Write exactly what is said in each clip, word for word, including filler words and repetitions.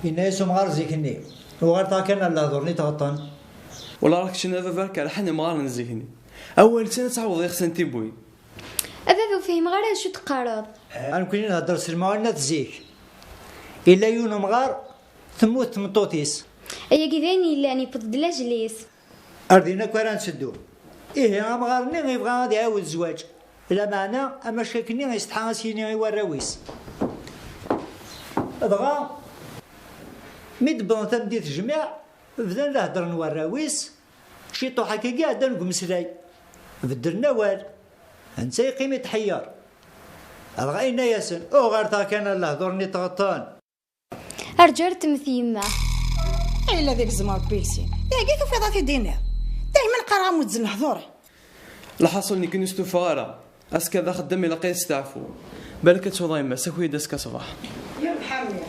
Yenna-yas umɣar zik-nni: "Uɣal ṭakan ar lehdur-nni tɣeṭṭen." Wala rah keččini a baba, kerḥen imɣaren zik-nni. Awal kan ad tɛawdeḍ ixsan tiwwin. A baba, ur fhimeɣ ara d acu teqqareḍ. A nekkini nhedder s lemɛunat zik. Yella yiwen umɣar, temmut tmeṭṭut-is. Ayagi d ayen yellan, yewweḍ-d lajel-is. Ar din akk ara nteddu. Ihi amɣar-nni yebɣa ad iɛawed zzwaǧ. Lameɛna amackak-nni yessetḥa ad s-yini i warraw-is. Dɣa mi d-wwḍen tameddit jmiɛ, bdan la heddren warraw-is. Ciṭuḥ akkagi ɛeddan deg umeslay, beddlen awal. Netta yeqqim itḥeyyer. Dɣa yenna-yasen: "Uɣal ṭakan ar lehdur-nni tɣeṭṭen." Rǧu ar temmet yemma. Ay la deg tzemreḍ pilsin. Dagi tufiḍ ad t-id-tiniḍ. Daymen qqareɣ-am ur tzemreḍ lehdur. Lḥaṣul, nekk ur stufaɣ ara. Azekka d axeddam, ilaq ad yesteɛfu. Balak ad tuḍa yemma-s, aki-d azekka ṣṣbeḥ. Yerbeḥ a mmi.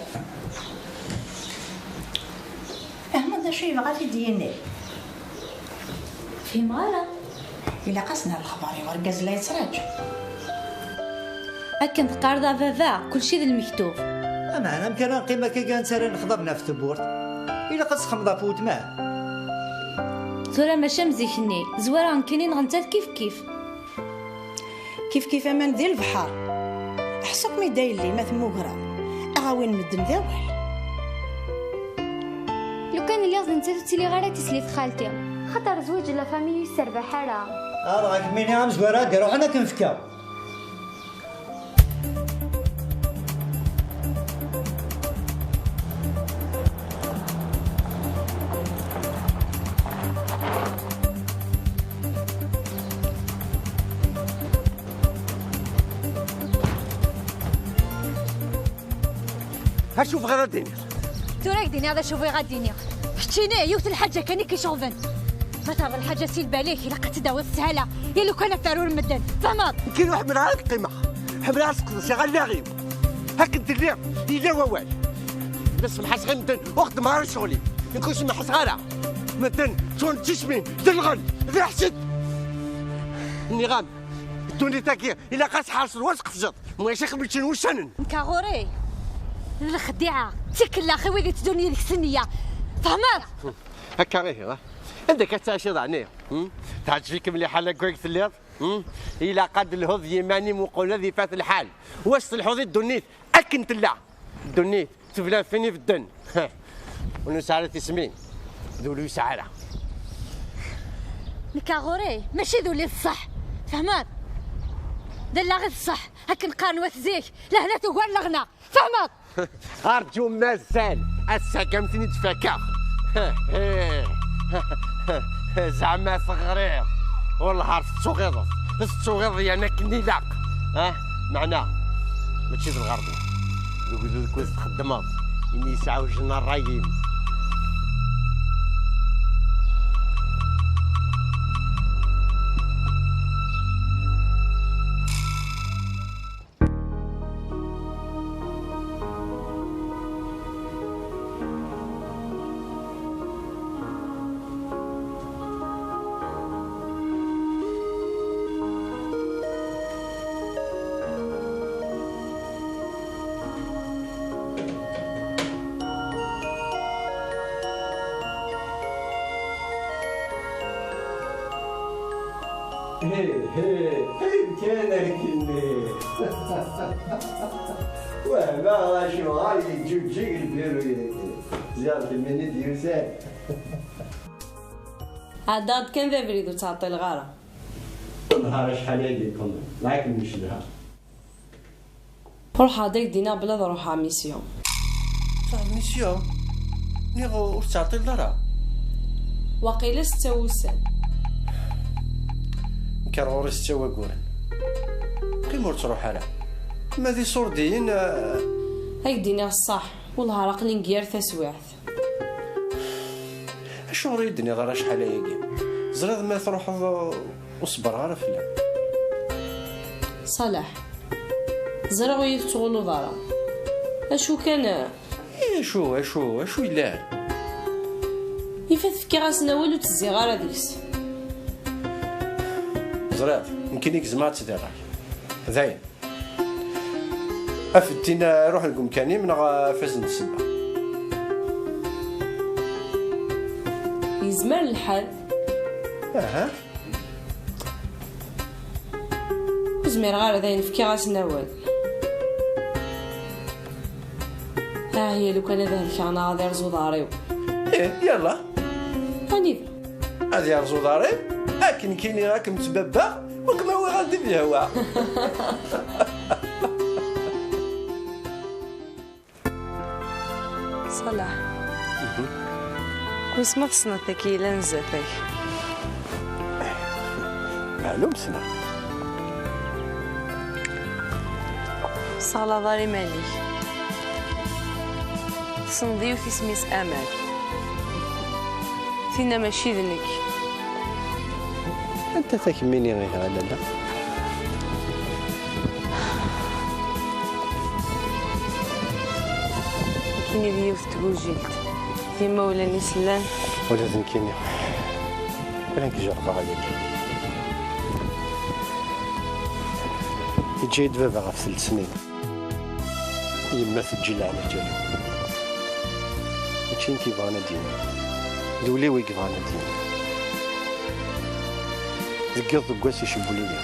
Fehmeḍ d acu yebɣa ad t-id-yini? Fhimeɣ ara. Ilaq-asen ar lexbar i urgaz la yettraǧu. Akken teqqareḍ a baba, kulci d lmektub. Ameɛna amek ara neqqim akka kan nettarra lexḍab ɣef tewwurt? Ilaq ad txemmeḍ ɣef weltma. Tura mačči am zik-nni, zwara nekkini neɣ nettat kif kif. Kif kif aman di lebḥer. Ḥṣu-kem-id a yelli ma temmugreḍ, aɣ-awin medden d awal. Lukan lliɣ d nettat ur ttiliɣ ara tislit xalti. Xaṭer zzwaǧ n la famille ur yesserbaḥ ara. Ɣer ɣer kemmini amezwar ad d-iruḥen ad kem-fkeɣ. Acu bɣiḍ ad d-tiniḍ? Tura ad k-d-iniɣ d acu bɣiɣ ad d-iniɣ. Keččini, yiwet n lḥaǧa kan i k-iceɣben. Ma terḍa lḥaǧa si lbal-ik, ilaq ad tt-id-tawiḍ s sshala, ya lukan ad t-arun medden. Tfehmeḍ? Nekkin ur ḥemmleɣ ara ad qqimeɣ. Ḥemmleɣ ad sqedceɣ allaɣ-iw. Akken telliḍ, yella wawal. Ma semḥaseɣ i medden, ur xeddmeɣ ara ccɣel-iw. Nekk ur semḥaseɣ ara. Medden ttun d tismin, d lɣel, d leḥsed. Nniɣ-am, ddunit-agi ilaq ad tḥerseḍ war tqefzeḍ. Mulac, ixemmičen wuccanen. Nekk ɣur-i d lexdiɛa, d tikellax i wid itedun yid-k s nniya. Tfehmeḍ? Akka ihi, ha? Anda akka tettɛiciḍ ɛni? Hmm? Teɛǧeb-ikem liḥala deg wayeg telliḍ? Hmm? Ilaq ad d-telhuḍ d yiman-im uqbel ad ifat lḥal. Wac telhuḍ i ddunit akken tella? Ddunit tebla f win ibedden. Ur nesɛi ara tismin, d ul ur yesɛi ara. Nekk ɣur-i mačči d ul i d ṣṣeḥ, tfehmeḍ? D allaɣ i d ṣṣeḥ. Akken qqaren wat zik, lehna tugar leɣna. Tfehmeḍ? Arǧu, mazal. Ass-agi ad m-ten-id-fakeɣ. Zeɛma teɣriḍ? Wellah ar tettuɣiḍeḍ. Tettuɣiḍeḍ yan akken ilaq. Ah, meɛna mačči d lɣerḍ. D ugdud kud txeddmeḍ, imi yesɛa ujna ṛṛay-im. He, he, he, kan akken-nni. Wehmeɣ acuɣer yeǧǧuǧǧeg lbiru-yagi. Ziɣ d kemmini d-yusan. Ɛeddaɣ-d kan d abrid, ur ttɛeṭṭileɣ ara. Nehar acḥal ay d-yeṭṭen, lɛakem n ccedha. Ruḥeɣ-d ak-d-iniɣ belli ad ruḥeɣ misyon. Truḥeḍ misyon? Niɣ ur tettɛeṭṭileḍ ara? Waqila setta wussan. Nekk ar ɣur-i setta wagguren. Qqim ur ttruḥ ara. Ma d iṣurdiyen, eh. Ad ak-d-iniɣ ṣṣeḥ, wellah ar aql-i deg yir taswiɛt. Acuɣer i yi-d-tenniḍ ara acḥal ayagi? Ẓriɣ ma truḥeḍ, ur ṣebbreɣ ara fell-am. Ṣaleḥ, ẓriɣ ur yi-tettɣunnuḍ ara. Acu kan, eh. I acu, acu, acu yellan? Ifat fkiɣ-asen awal ur tezziɣ ara deg-s. Ẓriɣ, nekkini gezmeɣ-tt di ṛṛay. Dayen. Af-d tin, eh, ruḥen deg umkan-im neɣ, eh, af-asen-d ssebba. Yezmer lḥal. Aha. Ur zmireɣ ara, dayen fkiɣ-asen awal. Ah, ya lukan ad helkeɣ neɣ ad irẓu uḍar-iw. Ih, yalla. Anida? Ad irẓu uḍar-iw, akken kini ad kem-ttbabbaɣ, u kem-awiɣ anda i d-yehwa. Ṣalaḥ. Wis ma tessneḍ-t akka yellan zdat-k? Meɛlum ssneɣ. Ur tessexlaḍ ara iman-ik. Tessneḍ yiwet isem-is Amal. Tinna mačči d nekk. Anta takemmini ihi a lalla? Nekkini d yiwet n tgujilt. Imawlan-is llan. Ula d nekkini. Ula nekk jerbeɣ ayagi. Yeǧǧa-yi-d baba ɣef telt snin. Yemma teǧǧa leɛna ǧǧan. Mačči nekk yebɣan ad d-yini. D ul-iw i yebɣan ad d-yini. Deg yiḍ deg wass icewwel-iyi.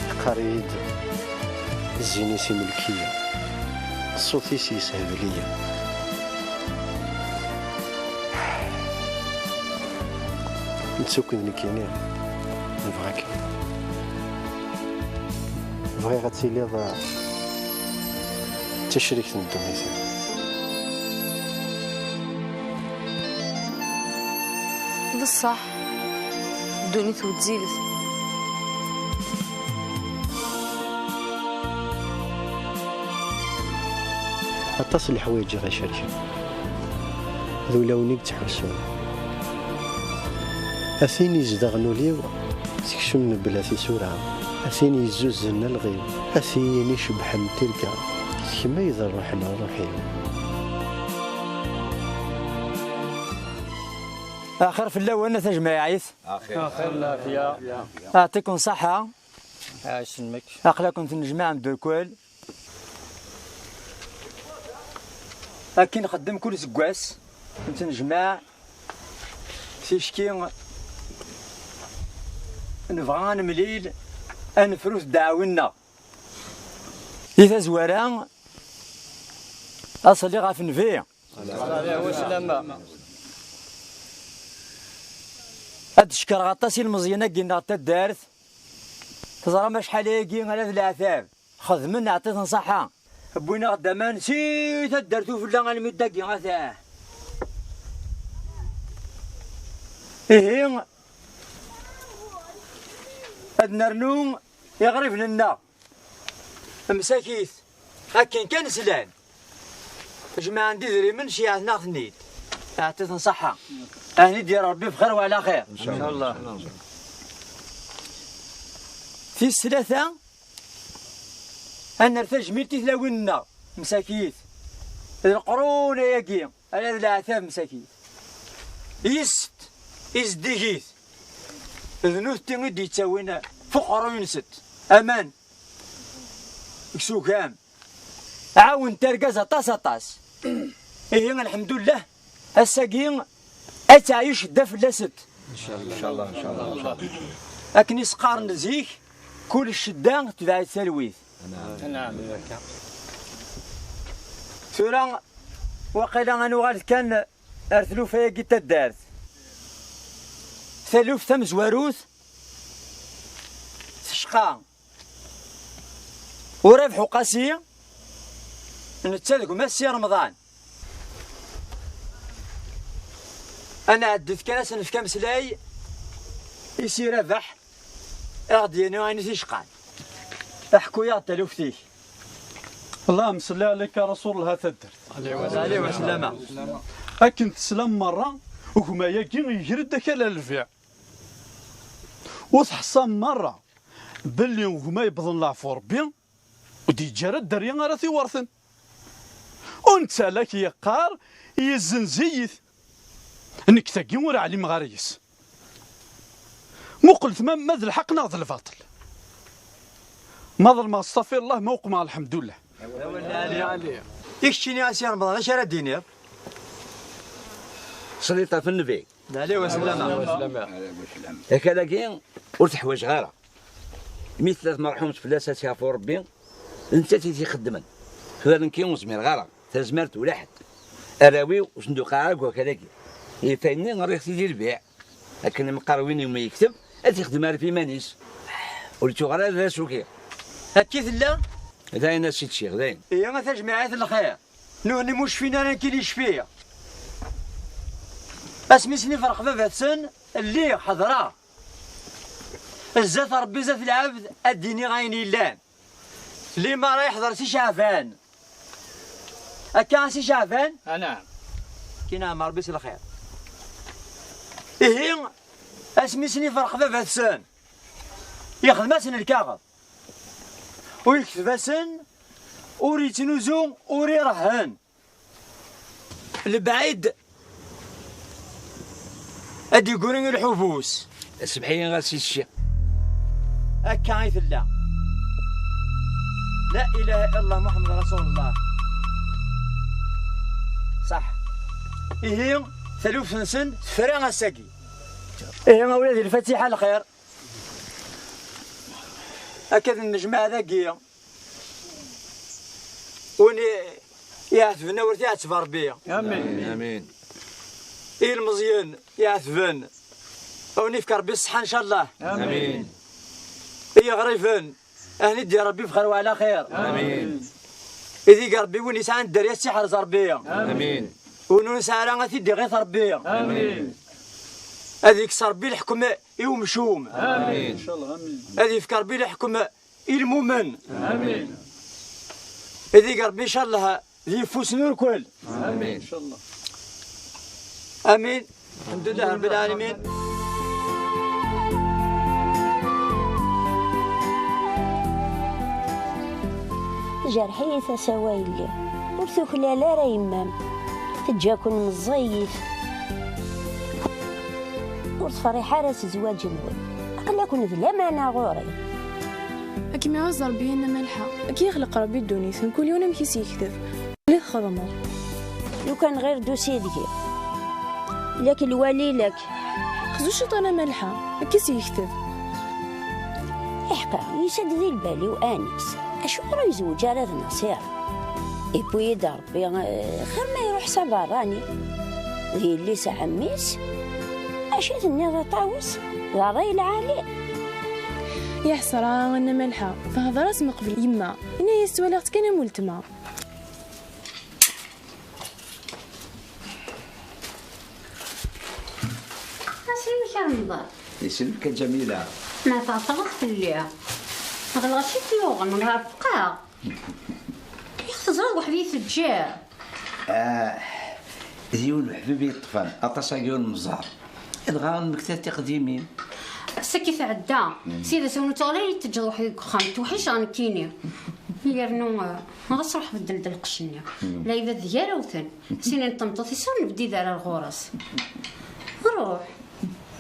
Yeqqar-iyi-d zzin-is imlek-iyi. Ṣṣut-is yeshebel-iyi. Nettukken nekkini nebɣa-kem. Bɣiɣ ad tiliḍ, eh, d tacrikt n ddunit-iw. D ṣṣeḥ, ddunit wezzilet. Aṭas n leḥwayeǧ i ɣ-icerken, d ulawen i yettḥussun. A tin izedɣen ul-iw, sekcem mebla tisura. A tin yezzuzen alɣiw, a tin icebḥen tirga. D kemm ay d rruḥ n rruḥ-iw. Axir fell-awen a tajmaɛit. Axir. Axir lɛafya. Ɛṭikum ṣaḥḥa. Ɛic mek. Aql-aken tennejmaɛem-d irkul. Akken nxeddem kul seggas, nettnejmaɛ ticki nebɣa ad nemlil, ad nefru ddeɛwi-nneɣ. Di tazwara, aṣelli ɣef nnbi. Ad d-cekkreɣ aṭas ilmeẓyen-agi-nneɣ n taddart. Teẓram acḥal ayagi ala d leɛtab. Xedmen, ɛṭiten ṣaḥḥa. Wwin-aɣ-d aman si taddart ufella almi d dagi ata. Ihi, ad nernu iɣriben-nneɣ. Msakit, akken kan slan. Jemɛen-d idrimen, ceyyɛen-aɣ-ten-id. Ɛṭiten ṣaḥḥa. Ahni d-yerr Rebbi bxir wa ɛla xir. Incallah. Tis tlata, ad nerr tajmilt i tlawin-nneɣ, msakit. D leqrun ayagi, ala d leɛtab msakit. Yis-sent, izeddig-it. D nutenti i d-yettawin f uqerruy-nsent aman deg isugam. Ɛawent argaz aṭas, aṭas. Ihi, lḥemdullah, ass-agi ad teɛyu ccedda fell-asent. Incallah, incallah. Akken i s-qqaren zik, kul ccedda tetbeɛ-itt talwit. Tura, waqila ad nuɣal kan ar tlufa-agi n taddart. Taluft tamezwarut tecqa. Urabeḥ Uqasi, netta d gma-s Si Remḍan. Ad nɛeddet kan, ad s-nefk ameslay i Si Rabeḥ, ad ɣ-d-yini ayen i t-icqan. Aḥku-yaɣ-d taluft-ik. Allahumma salli ɛlayka a Rasul Llah, a taddart. Ɛlayhi wa sallama. Akken teslam merra, gma-agi yeger-d akal ar lbiɛ. U teḥṣam merra belli gma yewwḍen leɛfu Rebbi, ur d-yeǧǧa ara dderya ara t-iwerten. U netta la k-yeqqar yezzenz-iyi-t. Nekk tagi ur ɛlimeɣ ara yes. Muqlet ma, ma d lḥeqq neɣ d lbaṭel. Ma ḍelmeɣ, astaɣfirullah, ma uqmeɣ, lḥemdullah. I keččini a Si Remḍan, acu ara d-tiniḍ? Ṣṣliṭ ɣef nnbi. Ɛlihi wa sellama. Akal-agi ur t-ḥwaǧeɣ ara. Mi tella tmerḥumt fell-as, ad t-yeɛfu Ṛebbi, d nettat i t-ixeddmen. Tura nekki ur zmireɣ ara. Tazmert ula ḥedd. Arraw-iw ur sen-d-uqiɛeɣ deg wakal-agi. Ifayen-nni rriɣ-t-id i lbiɛ. Akken meqqar win iwumi yekteb, ad t-ixdem ar ɣef iman-is. Ur yettuɣal ara d asuki. Akka i tella? D ayen a si-ččiɣ, d ayen. Ihi a tajmiɛit n lxir. Nutni ur cfin ara nekkini cfiɣ. Asmi sen-ifreq baba-tsen, lliɣ ḥeḍreɣ. Zdat Ṛebbi, zdat lɛebd, ad d-iniɣ ayen yellan. Limer ara yeḥḍer Si Caɛban. Akka a Si Caɛban? Anɛam. Kina Ṛebbi s lxir. Ihi, asmi sen-ifreq baba-tsen, yexdem-asen lkaɣeḍ. Ur yekteb-asen, ur yettnuzu, ur iṛehhen. Lebɛid ad d-igguri i lḥubus. Semḥ-iyi a si-tcci. Akka i tella. La ilaha illallah Muḥemmed Rasulullah. Ṣaḥ. Ihi, taluft-nsen tefra ass-agi. Ihi, a wladi, lfatiḥa lxir. Akka d nnejmaɛ dagi. Win i iɛetben, a wer t-iɛetteb Ṛebbi. Amin. Amin. I yilmeẓyen iɛetben, a wen-ifk Ṛebbi ṣṣeḥḥa, ncallah. Amin. I yiɣriben, a wen-iddi Ṛebbi bxir wa ɛla xir. Amin. Ideg Ṛebbi win yesɛan dderya, ad tt-iḥrez Ṛebbi. Amin. Win ur nesɛi ara, ad t-id-iɣit Ṛebbi. Amin. Ad ikkes Ṛebbi leḥkem i umcum. Amin. Ad yefk Ṛebbi leḥkem i lmumen. Amin. Ideg Ṛebbi, ncallah, d yeffus n urkul. Amin. Amin. Lḥemdulillahi Ṛebbil ɛalamin. Tjerḥ-iyi tasa-w a yelli. Ur tuklal ara yemma-m. Teǧǧa-ken meẓẓiyit. Ur tefriḥ ara s zzwaǧ-nwen. Aql-aken d lameɛna ɣur-i. Ad kem-iɛuzz Ṛebbi a Nna Malḥa. Ad k-yexleq Ṛebbi ddunit, mkul yiwen amek i s-yekteb. Li txedmeḍ. Lukan ɣir d-usi deg-i. Lak lwali lak. Xzu ciṭan a Malḥa, akka i s-yekteb. Iḥqa, yusa-d di lbal-iw Anis. Acuɣer ur yezweǧ ara d Naṣira? Iwwi-yi-d Ṛebbi, eh, xir ma iruḥ s aberrani. D yelli-s ɛemmi-s. Acu i tenniḍ a Ṭawes? D ṛṛay lɛali. Ya ḥesra a Nna Malḥa, tehder-as meqbel yemma. Ini-as ttwaliɣ-tt kan am weltma. Ass-inek a Remḍan. Isellek a Ǧamila. Ma tɛeṭṭleḍ fell-i. Ɣleɣ ci t-yuɣen, ɣerqeɣ. Yak teẓriḍ weḥd-i teǧǧiḍ. Ah, d yiwen uḥbib i yeṭṭfen, aṭas-agi ur nemmẓer. Dɣa nmekta tiqdimin. Ass-agi tɛedda. Mm. Sida s ur nettaɣ la yi-teǧǧeḍ weḥd-i deg uxxam, tewḥiceɣ nekkini. Yernu, eh, ɣas ruḥ beddel-d lqecc-nni. Mm. Lɛibad d gar-awten. Sinin n tmeṭṭut-is ur nebdid ara ar ɣur-s. Ruḥ.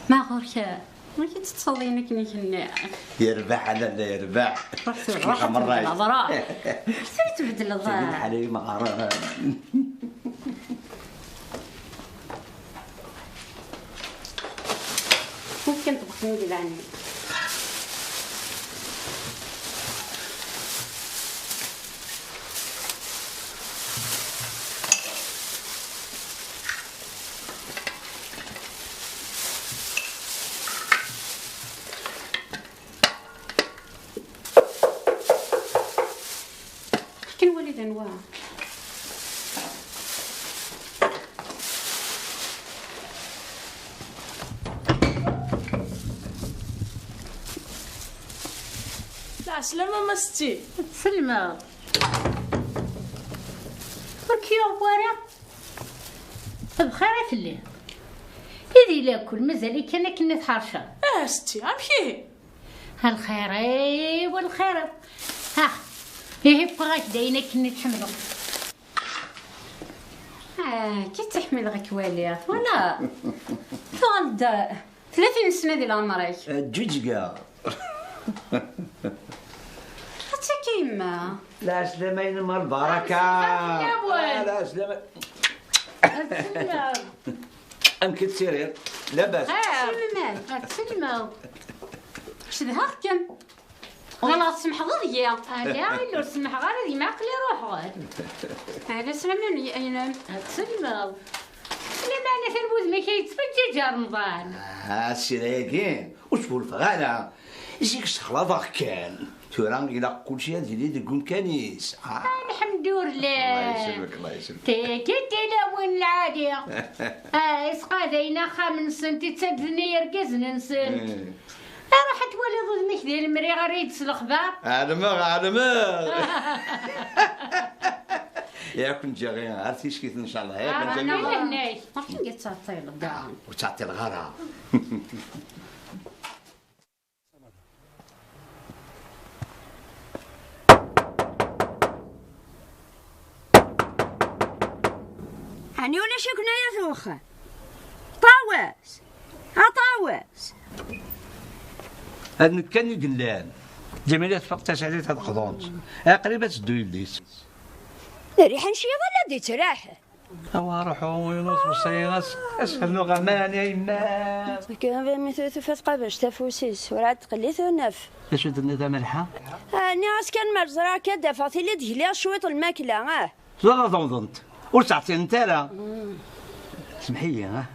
Ma ɣur-k, eh, ur yi-tettaḍin akken i k-nniɣ. Yerbeḥ a lalla, yerbeḥ. Ruḥ tura, ruḥ ad tbeddleḍ, ruḥ. Ruḥ tura ad tbeddleḍ. Tagi lḥala-yi meɣɣar. Mumkin ṭṭbexen di leɛnaya. Akken wali d anwa. Lɛeslama a Setti. Tselmeḍ. Ur k-yuɣ wara? Bxir i telliḍ. I di lakul, mazal-ik kan akken i tḥerceḍ. Ah, Setti, amek ihi? A lxir-iw, a lxir-iw. Ah, ihi wwiɣ-ak-d ayen akken i tḥemmleḍ. Ah, kif tt-ḥemmleɣ ad k-waliɣ, twalaḍ? Tuɣal-d tlata n ssna di leɛmer-ik. Ǧǧuǧgeɣ. Atta-k a yemma. Lɛeslama-inem a lbaraka. Lɛeslama. Ad t-nnaɣ. Amek i tessirid? Labas? Ah, Sulman, ad tselmeḍ. Cedhaɣ-kem. Ɣileɣ tsemḥeḍ deg-i. Ala, illa ur semḥeɣ ara deg-m, aql-i ruḥeɣ. Ala, slam ayen, ad tselmeḍ. Lameɛna atan wudem-ik a yettfeǧǧiǧ a Remḍan. Ah, sira-agi, ur sfulfeɣ ara. Zik sexlaḍeɣ kan. Tura ilaq kulci ad yili deg umkan-is. Ah. Lḥemdullah. Allah yesselmek, Allah yesselmek. Tagi d tilawin lɛali. Ah, isqadayen axxam-nsent, ittabden i yergazen-nsent. Eh. Aruḥ ad twaliḍ udem-ik di lemri ɣer-i-d s lexbar. Ɛelmeɣ, ɛelmeɣ. Yak nǧiɣ ar tiskit, ncallah. Yak nǧiɣ. Ɣef anga tettɛeṭṭileḍ daɣen? Ur ttɛeṭṭileɣ ara. Ɛni ulac akken aya at wexxam? Ṭawes! A Ṭawes! Ad nekk kan i yellan. Ǧamila tfaq taseɛdit ad qḍunt. Aqrib ad teddu yelli-s. Riḥen ciḍ la d-ittraḥ. Awa ruḥu, win ur tewṣi, as-, as-rnuɣ aman, a yemma. Akken mi tu-, tufa tqabact afus-is, werɛad tqelli tunef. D acu tenniḍ a Malḥa? Ah, nniɣ-as kan mer ẓriɣ akka ad d-afeɣ tili d-gliɣ cwiṭ lmakla, ah. Tura ad awḍent, ur ttɛeṭṭilent ara. Smeḥ-iyi, ah.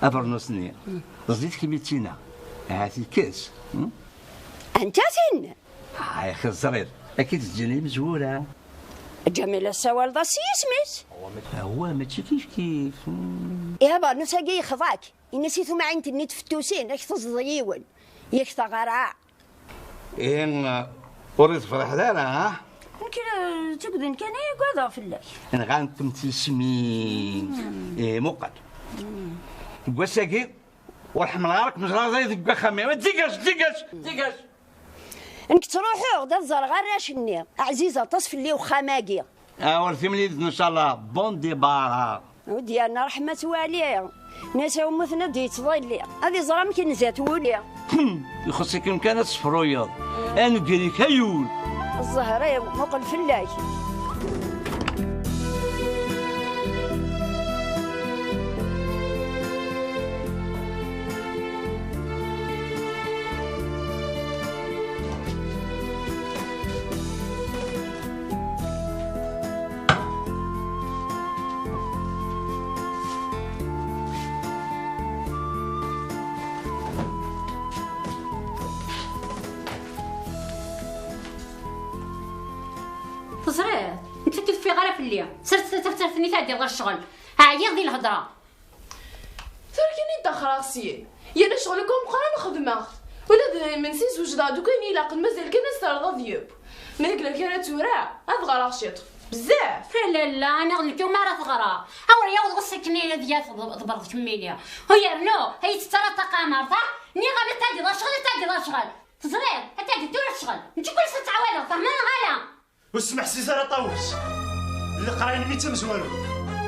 Abernus-nni, ẓid-it kimitina, ahat yekkes. Anta tin? Ay, xi teẓriḍ, akka i d-ǧǧan yimezwura. Ǧamila, tessawaleḍ-as s yisem-is? Awah, mačči kif kif. Hmm. Ihi abernus-agi yexḍa-k. Ini-as i tumɛint-nni tfettusin, ak teẓḍ yiwen. Yak teɣra. Ihi, ur yi-tefriḥeḍ ara, ha? Nekk, eh, d tugdin kan ay ugadeɣ fell-ak. Nɣant-kem tismin. Hmm. Ihi, muqel. Hmm. Deg wass-agi, ur ḥemmleɣ ara kem-ẓreɣ deg uxxam-iw. Dégage, dégage, dégage. Nekk ttruḥuɣ-d ad ẓreɣ arrac-nni. Ɛziz aṭas fell-i uxxam-agi. A wer timlilit, ncallah. Bon départ. Ur d-yerna ṛṛeḥma twali. Nnas-aw mmuten ad d-yettḍilli. Ad iẓer amek nzat wuli. Ixuṣ-ikem kan ad tessefruyeḍ. Anegri-k ay ul. Ẓẓher-iw, muqel fell-ak. Teẓriḍ, nekk ur teffiɣ ara fell-i. Sers taftart-nni tɛeddiḍ ɣer ccɣel. Ɛyiɣ di lhedra. Tura kan i ṭṭaxreɣ syin. Yal ccɣel akk ameqqran xedmeɣ-t. Ula d imensi zwejdeɣ-d akk ayen ilaqen, mazal kan ad s-terreḍ adyeb. Ma deg lkara tura, ad ɣreɣ ciṭ. Bezzaf! A lalla, anaɣ d nekk umi ara teɣreḍ. Awer yaweḍ wass akken ad yaf-, ḍebreḍ kemmini. U yernu, ay tettara taqamart, ha? Nniɣ-am ad tagiḍ acɣel, ad tagiḍ acɣel. Teẓriḍ, ad tagiḍ tura acɣel. Mačči kul ass ad ttɛawadeɣ, fehmeɣ neɣ ala? Ur tesmeḥsis ara Ṭawes. Leqraya-nni d tamezwarut.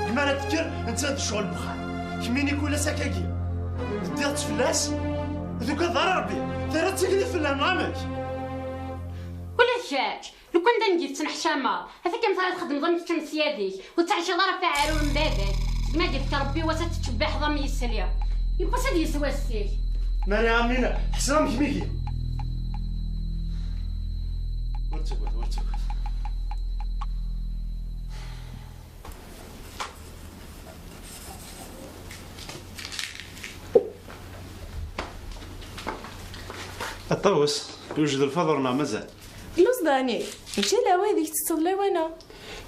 Mi ara d-tekker, netta d ccɣel n wexxam. Kemmini kul ass akkagi. Teddiḍ-tt fell-as? Ur tugadeḍ ara Rebbi. Terra d tigdi fell-am, neɣ amek? Ula d kečč, lukan d angi tettneḥcameḍ, ata kan tara txeddmeḍ am kečč am syad-ik, ur tettɛiciḍ ara ɣef aɛrur n baba-k. Segmi ad d-yefk Rebbi wass ad tettcebbiḥeḍ am yisli. Yiwwas ad yeswa ssik. Mari Amina, ḥṣel amek migi. Ur ttagad, ur ttagad. A Ṭawes, yewjed lfaḍur neɣ mazal? Lluẓ d ɛni? Mačči d lawan ideg tetteḍ lawan-a.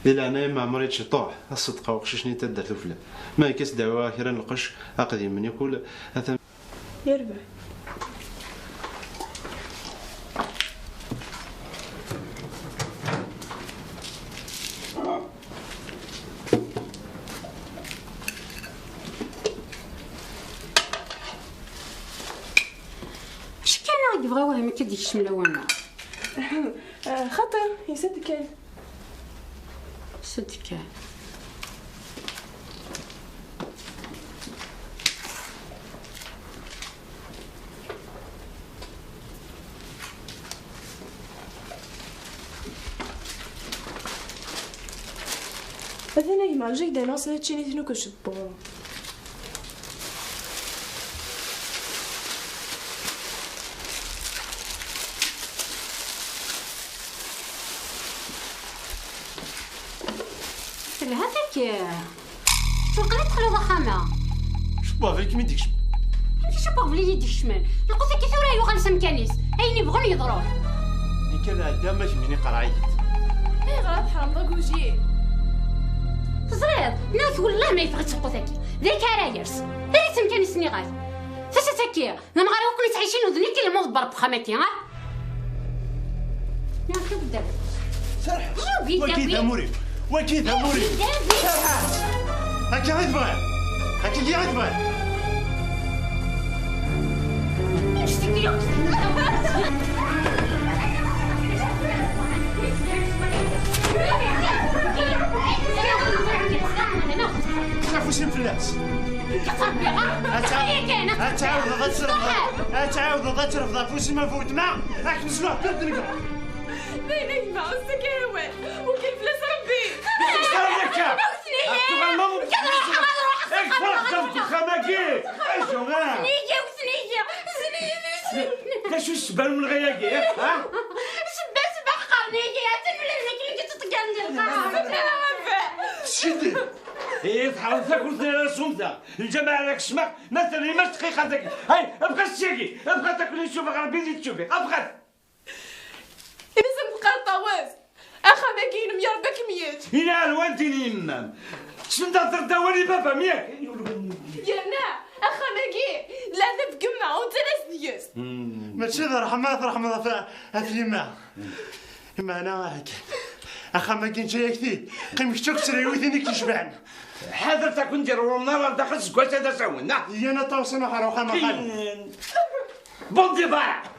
Di leɛnaya-m, Ɛmer iččeṭṭuḥ, aṣedqa uqcic-nni n taddart ufella. Ma akka s-d-awiɣ kra n lqecc, aqdim-nni kul, atan. Yerbeḥ. Acu kan i yebɣa wahmi akka d-yekcem lawan-a? Eh, xaṭi, yusa-d kan. Yusa-d kan. Atan a gma, ǧǧek-d anɣes ad ččin i tnukec n tewwura. Yah. Ttuqel ad txelweḍ axxam-a. Cewweɣ kem-id-ikecmen. Amek cewweɣ i d-ikecmen? Lqut-agi tura yuɣal s amkan-is. Ayen yebɣun yeḍru. Nekk ad ɛeddaɣ ma kemmini qerɛeɣ-d. Ayɣer ad tḥermeḍ aguji? Teẓriḍ, nniɣ-ak wellah ma yeffeɣ-itt lqut-agi. D akka ara yers. Err-itt amkan-is nniɣ-ak. Tasa-tt-agi. D amɣar akk yettɛicin u d nekk i lmut n Rebbi axxam-agi, ha? Neɣ tugdal. Serḥ. Wagi d amur-iw. Wagi d amur-iw. Serḥ. Akka i tebɣiḍ. Akka i tebɣiḍ. Afus-im fell-as. Ad tɛawdeḍ, ad tɛawdeḍ ad trefdeḍ, ad tɛawdeḍ ad trefdeḍ afus-im ɣef weltma, ad k-nezluɣ ddurt n gma. D ayen a gma, ur ttaki ara awal. Wekil fell-as Rebbi. Ur tettmeslay ara akka. Ad tuɣaleḍ ad ruḥeɣ, ad ruḥeɣ. Eg ferḥ deg uxxam-agi. Acu, ah? Zniga, zniga, zniga. D acu ssebba n umenɣi-agi, ha? Ssebba, ssebba ḥqer-nni-agi, atan ula d nekk i yettḍeggan di lqaɛa. Sidi. Ihi tḥerrem takurt n Rasumda. Lǧameɛ ara kecmeɣ, ma terrim-as dqiqa dagi. Hay, abɣa ssyagi, abɣa takuni tcuba ɣer bidi tcubi, abɣa. Ilzem teqqar ṭawes. Axxam-agi inem ya Rebbi ad kem-yeǧǧ. Ini ar wandin yemma-m. Send ad terreḍ awal i baba-m, yak? Yerna axxam-agi d leɛtab n yemma, ur ttalaɣ deg-s. Mačči d ṛṛeḥma ad tṛeḥmeḍ ɣef, ɣef yemma. Meɛna akken. Axxam-agi neǧǧa-yak-t-id. Qqim kečč akked trewwit-inek yecban. Ḥader takun d-iṛwumen ara daxel seg wass ad as-awen, neɣ? Yan aṭawsen aḥer uxxam axxam. Bon départ.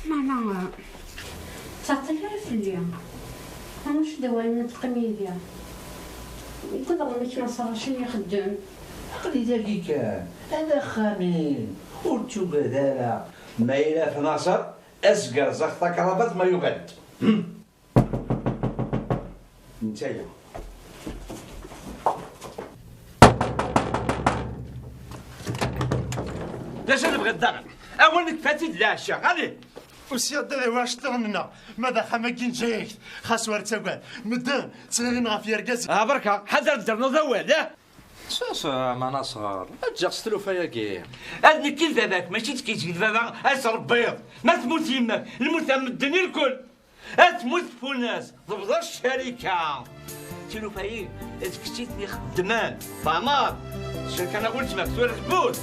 Meɛna, ur ttɛeṭṭil ara fell-i. Acu d awal n teqqim yid-i? Ugadeɣ amek Naṣer acu ixeddem. Aql-i dagi kan, d axxam-im, ur ttugad ara. Ma yella ɣef Naṣer, ad s-gerrzeɣ takrabat ma yuɣal-d. Hmm. Netta-ya. D acu tebɣiḍ daɣen? Awal nekfa-t-id leɛca, allez! Usiɣ-d ad awiɣ iceṭṭiḍen-nneɣ, ma d axxam-agi neǧǧa-yak-t, xas ur ttagad. Medden ttɣirin ɣef yergazen. Ah, berka, ḥader ad d-ternuḍ awal, ah! Sus, a Naṣer, ad ǧǧeɣ s tlufa-agi. Ad nekk i d baba-k, mačči d kečč i d baba, ad trebbiḍ. Ma tmut yemma-k, lmut am medden irkul. Ad tmut tfunast, tebḍa ccarika. Tilufa-yi, d kečč i ten-ixeddmen. Tfehmeḍ? Ccerka n weltma-k tura temmut.